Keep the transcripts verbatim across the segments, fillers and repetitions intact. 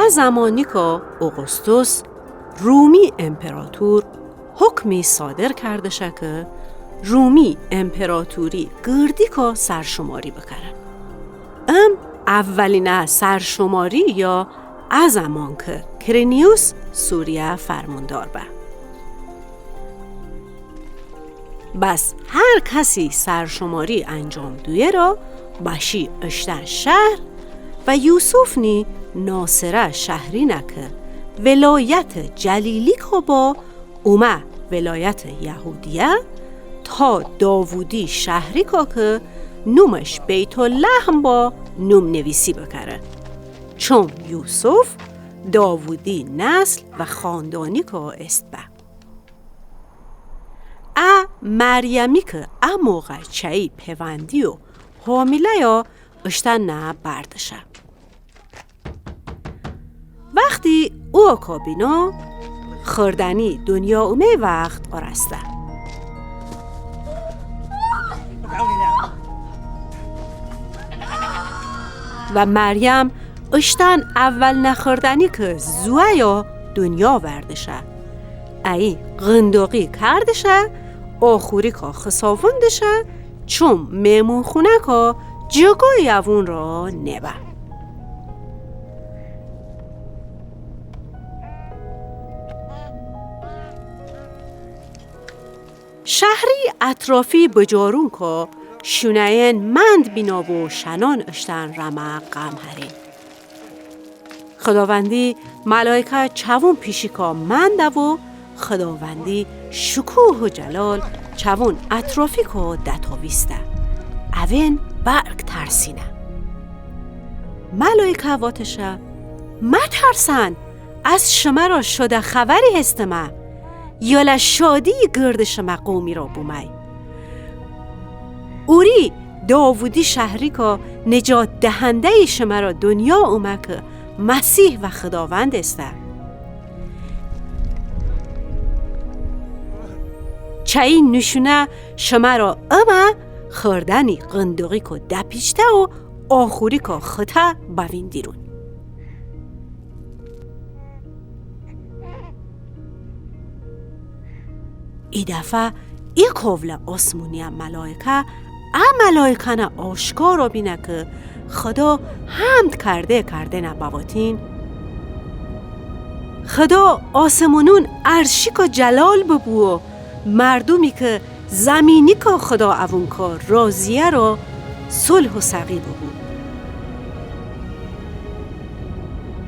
Ə zəmoniku Oqustus Rumi imperator hukmi sodir kardışə ki, Rumi imperatori qırdiku sərşumori bıkərən. Im əvvəlinə sərşumori yo ə zəmon ki Kirinius Suriyə fərmondor bə. Bəs hər kəsi sərşumori əncom doyero bəşi ıştən şəhr və Yusuf ni Nasirə şəhrinə ki viloyəti Cəliliku bo, omə viloyəti Yəhudiyə, to Davudi şəhriku ki nomış Beytulləhm bo, nomnivisi bıkərən. Çum Yusuf Davudi nəsl və xandoniku est bə. Ə Məryəmi ki ə moğə çəyi pevəndiyo hamiləyo, ıştən nə bardışə. Vəxti oku bino, xırdəni dınyo omey vəxt orəstə. Və Məryəm ıştən əvvəlinə xırdəni ki zoəyo dınyo verdışə. Əyi ğındoği kardışə, oxuriku xısovındışə, çum memunxonəku cıqo yəvonro nebə. Şəhri ətrofi bıcorunku şunəyən mənd bino bo şənon ıştən rəmə ğəm hərin. Xıdovəndi mələkə çəvon peşiku məndəvo, Xıdovəndi şukuhu cəlol çəvon ətrofiku dətovistə. Əvin bərk tərsinə. Mələkə votışə: Mətərsən, az şımaro şodə xəbəri hestıme, yolə şodiyi qırdi şımə ğomiro bıməy. Ori Davudi şəhriku nıcat dəhəndəyi şımaro dınyo omə ki Məsih və Xıdovənd heste. Çəyi nışonə şımaro ımə xırdəni ğındoğiku dəpiçtə u oxuriku xıtə bəvindirun. İ dəfə i kovlə osmoniyə mələkə ə mələkənə aşkaro binə ki, Xıdo həmd karde kardenə bəvotin: Xıdo osmonon ərşiku cəlol bıbu, mərdomi ki zəminiku Xıdo əvonku roziyero sulhu səği bıbu.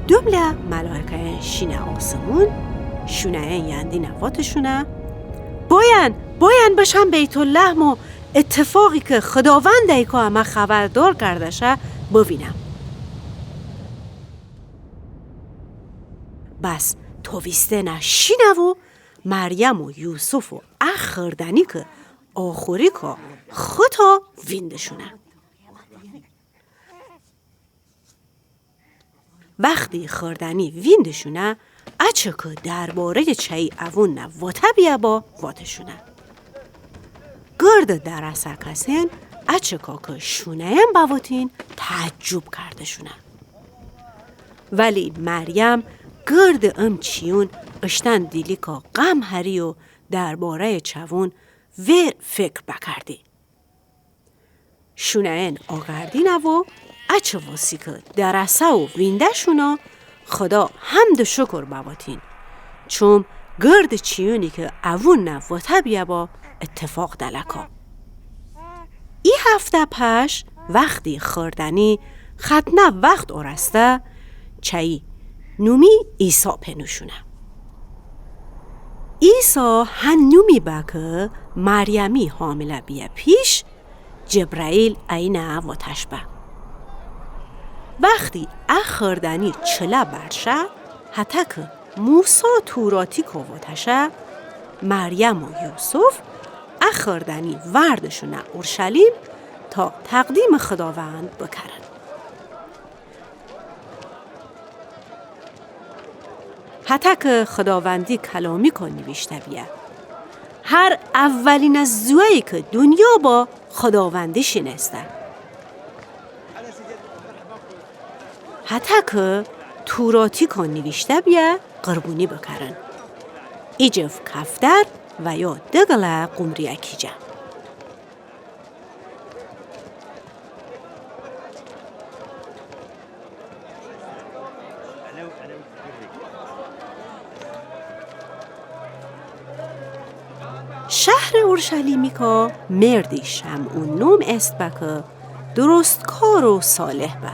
Dumlə mələkəyon şinə osmon, şunəyon yəndinə votışonə: Boyən, boyən bışən Beytulləhm u ıttıfoği ki Xıdovənd əyku əmə xəbərdor kardəşə, bıvinəm. Bəs tovistenə şinəvo Məryəm u Yusuf u ə xırdəni ki oxuriku xıto vindışonə. Vəxti xırdəni vindışonə, əçəy ki dərbarəy çəyi əvon nə votə biyə bo votışonə. Qırdı dərəsə kəson əçəy ki şunəyon bəvotin təəccub kardışonə. Vəli Məryəm qırdı ım çiyon ıştən diliku ğəm həri u dərbarəy çəvon ver fikr bəkardi. Şunəyon oqardinəvo, əçəy vasi ki dərəsəu vindəşono, Xıdo həmd u şukur bəvotin. Çum qırdı çiyoni ki əvon nə votə biyə bo ıttıfoğ dələko. İ həftə pəş vəxti xırdəni xətnə vəxt orəstə, çəyi nomi İso penışonə. İso hə nomi bə ki Məryəmi hamilə biyə piş, Cəbrail əyinə votəş bə. Vəxti ə xırdəni çılə bərşə, hətə ki Muso Tovratiku votəşə, Məryəm u Yusuf ə xırdəni vardışonə Urşəlim, to təqdimi Xıdovənd bıkərən. Hətə ki Xıdovəndi kəlomiku nıvıştə biyə: Har əvvəlinə zoəy ki dınyo bo, Xıdovəndi şinestə. Hətə ki to Tovrati ko nıvıştə biyə ğırbuni bıkərın. İ cıv kəftər və yo dı qılə qumriyə kicə. Şəhr Urşəlimiko merdi Şəmun nom est bə kı dırıst kor u saleh bə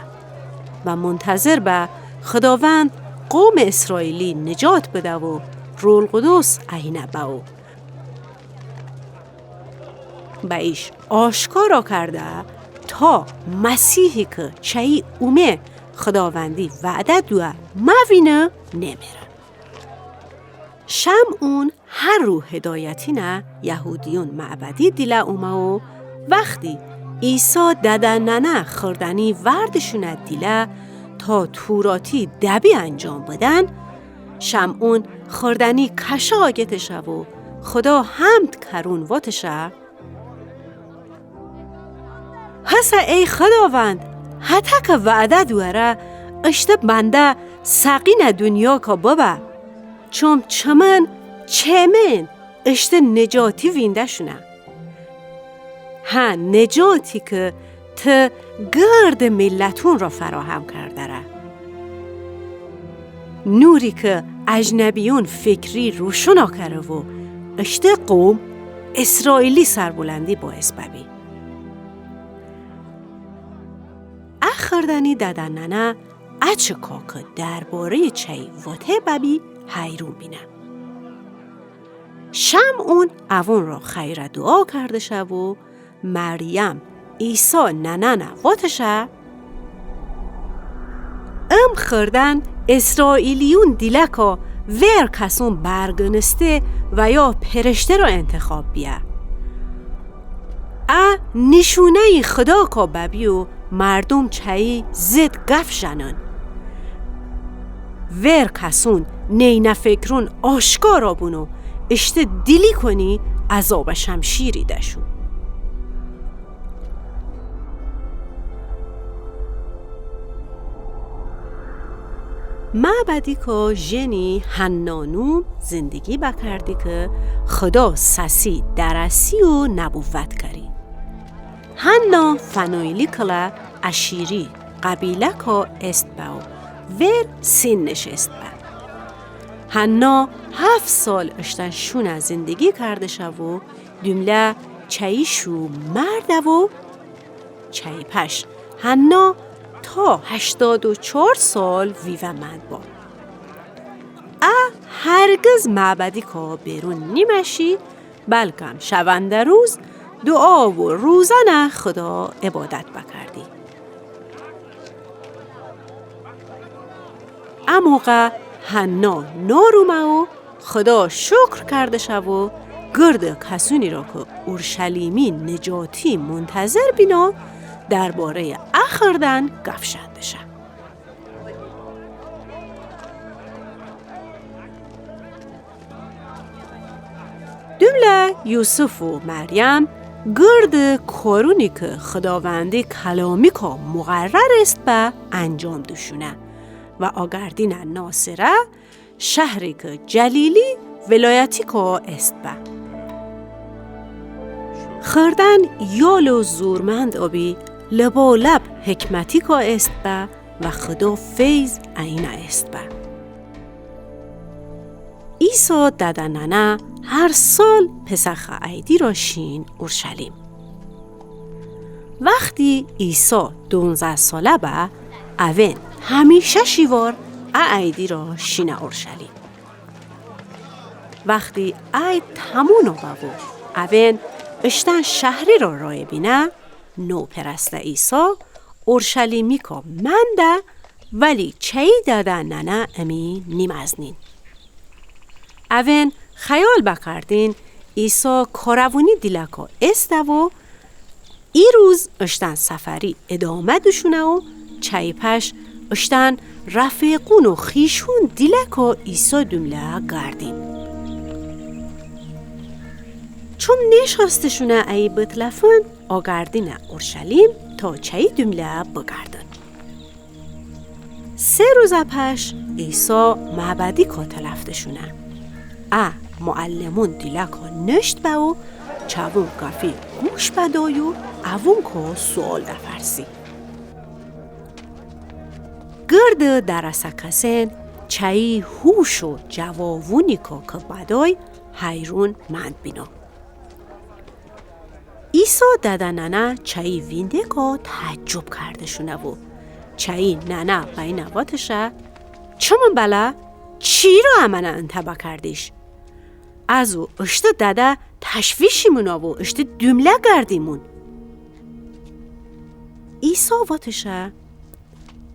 və muntəzir bə Xıdovənd qovm İsraili nıcat bıdə u Ruhul Qudus əynə bə u. Bə iş aşkaro kardə, to Məsihi kı çəyi ume Xıdovəndi vədə doə məvinı, nemere. Şəmun har ro hıdoyətinə yəhudiyon məbədi dilə omə u vaxti İso dədə-nənə xırdəni vardışonə dilə to Tovrati dəbi əncom bıdən, Şəmun xırdəni kəşo qətışə u Xıdo həmd kərun votışə: Hısə, ey Xıdovənd, hətə kı vədə doə rə ıştı bəndə səğinə dınyo ko bıbə, çum çımın çəmən ıştı nıcoti vindəşonə. Hə nıcoti kı tı qırdı milləton ro fərohəm kardə rə. Nuri kı əcnəbiyon fikri roşon okərə u ıştı qovm İsraili sərbuləndi boes bəbi. Ə xırdəni dədə-nənə əçəy ko kı dərborəy çəy vote bəbi həyron binə. Şəmun əvon ro xəyrə dua kardışə u Məryəm, İso nənənə votışə: Im xırdən İsrailiyon diləko ver kəson bərqınıste və yo perıştero intixab biyə. Ə nişonəy Xıdo ko bəbi u mərdom çəyi zıd qəf jənın. Ver kəson neynə fikron aşkaro bun u ıştı dili koni əzobə şəmşiri dəşu. Məbədiko jeni Hanna nom zındəqi bəkardi kı Xıdo səsi dərəsi u nəbovət kari. Hanna Fanueli qılə əşiri, qəbiləko est bə u ver sinnış est bə. Hanna haft sol ıştən şonə zındəqi kardışə u cümlə çəyi şu mərdə u çəyi pəş Hanna to həştod u çor sol vivə mənd bo. Ə hərqız məbədiko beron niməşi, bəlkəm şəvəndə ruz dua u ruzənə Xıdo ibodət bəkardi. Əmoğə Hanna nor omə u Xıdo şukr kardışə u qırdı kəsoniro kı Urşəlimi nıcoti muntəzir bino dərborəy ə xırdən qəf jəndışə. Cümlə Yusuf u Məryəm qırdı koroni kı Xıdovəndi kəlamiko mığərrər est bə əncom dışonə və oqardinə Nasirə, şəhri kı Cəlili viloyətiko est bə. Xırdən yol u zurmənd obi, ləboləb hikmətiko est bə və Xıdo feyz əynə est bə. İso dədə-nənə har sol Pesaxə əydiro şin Urşəlim. Vaxti İso donzə solə bə, əvon həmişə şivor ə əydiro şinə Urşəlim. Vaxti əyd təmom obə u əvon ıştən şəhriro roy binə, noperəstə İso Urşəlimiko məndə, vəli çəyi dədə-nənə ımi niməznin. Əvon xəyal bəkardin İso korəvoni diləko est bə u i ruz ıştən səfəri idomə dışonə u çəyi pəş ıştən rəfiqon u xışon diləko İso cümlə qardin. Çum neşastışonə əy bıtləfın, oqardinə Urşəlim to çəyi cümlə bıqardın. Se ruzə pəş İso məbədiko tələfdışunə. Ə muəllimon diləkon nışt bəvo çəvon qəfi quş bədoyo əvonko suol dəpərsi. Qırdı dərəsə kəson çəyi huşo cəvovoniko kı bədoy həyron məndbino. İso dədə-nənə çəyi vindeko təəccub kardışunəvo. Çəyi nənə bə inə votışə: "Çımın bələ, çiro əmənə ıntə bəkardiş? Əzo ıştı dədə təşvişimon əvo, ıştı dumlə qardimon." İso votışə: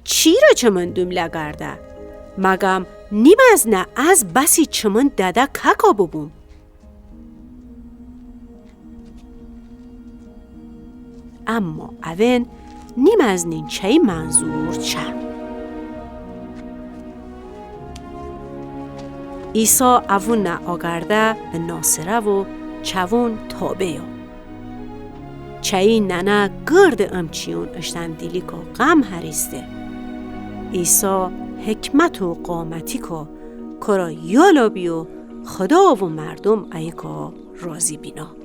"Çiro çımın dumlə qardə? Məgəm niməznə əz bəsi çımın dədə-kəko bıbum?" Əmma əvon niməznin çəyi mənzur çə. İso əvonə oqardə bə noserəvo çəvon tobeyo. Çəyi nənə qırdı ım çiyon ıştən diliko ğəm həriste. İso hikməto qomətiko koro yolo biyo Xıdovo mərdom əyiko rozi bino.